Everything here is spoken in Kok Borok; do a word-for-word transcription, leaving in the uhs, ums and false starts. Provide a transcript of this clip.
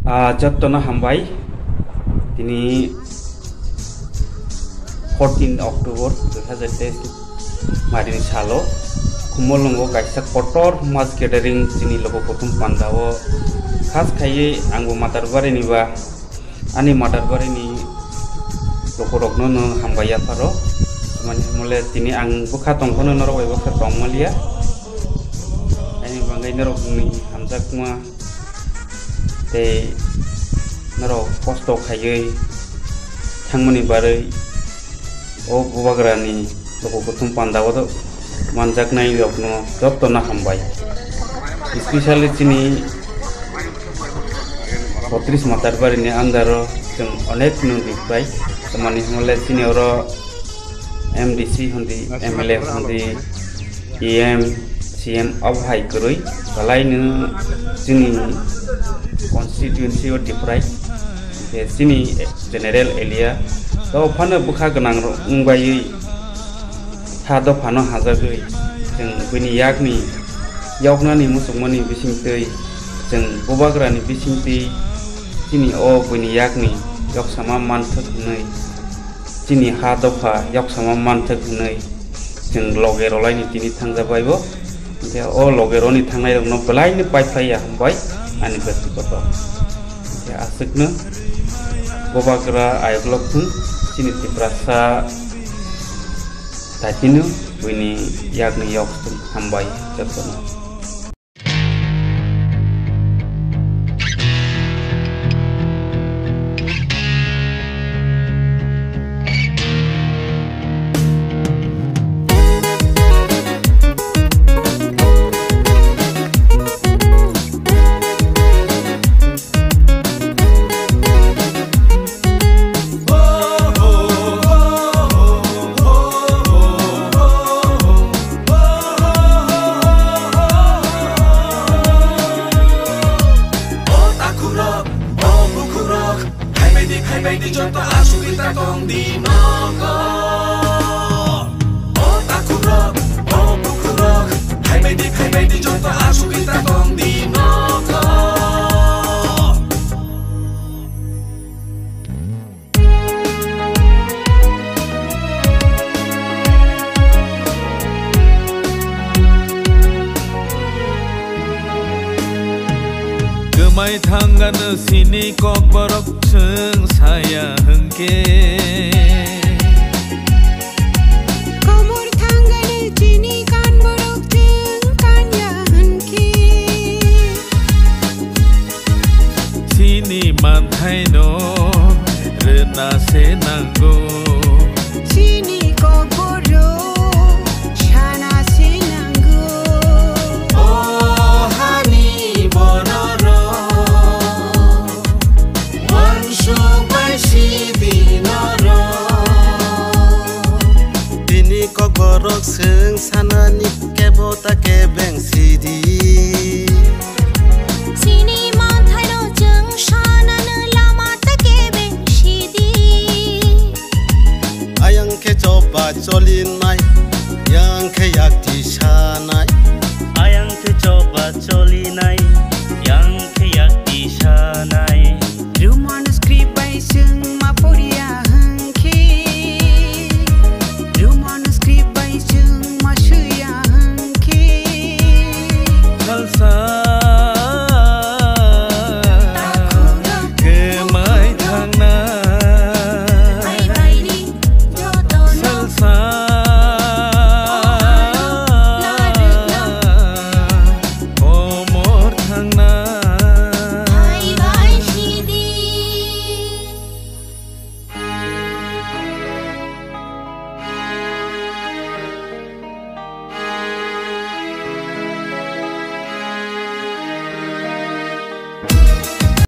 Ah, jotono hambai. Tini fourteen October dui hazar teis marini salo Khumulwngo kaisa kotor mass gathering chini logo kuthum pandao khas khaiwi angbo Matarbari ni ba ani Matarbari ni lokorokno no hambai yapharo. Mani mole tini ang bwkha tongphano norok bai bwkha tongmaliya. Ani bangwi norokni hamjakma tei norok kosto khaiwi thangmani barwi o bubagrani logo kuthum pandao manjaknai rokno jotono hambai. Especially chini botris Matarbari ni under o chwng onek no rikbai. Tamani hwnle chini oro M D C hundi, M L A hundi, E M, C M obo hai kwrwi, belai no chini constituency o different, je chini general area, to phano bwkha gwnang rok wng baiwi ha dophano hajagwi, chwng buini yakni yoknani muchungmani bisingtwi, chwng bubagrani bisingtwi chini o buini yakni yoksama manthwk hwnwi, chini ha dopha yoksama manthwk hwnwi chwng loge rolaini tini thangjak baibo. Hwnkhe o loge roni thangnai rokno belai no pai phai ya hambai ani byaktigoto. Hwnkhe aswkno bubagra ayuk lok thung chini Tiprasa tatino buini yakni yok thung hambai jotono. O takhurok, o bukhurok, phaibaidi, phaibaidi joto asugwi ta tongdi nogo. O takhurok, o bukhurok, phaibaidi, phaibaidi joto asugwi ta tongdi nogo. Kwmai thangano sini kokborok chwng saya hwnkhe. Komor thangano chini kanborok chwng kanya hwnkhe. Chini manthaino rwna se nango. Chini kokborok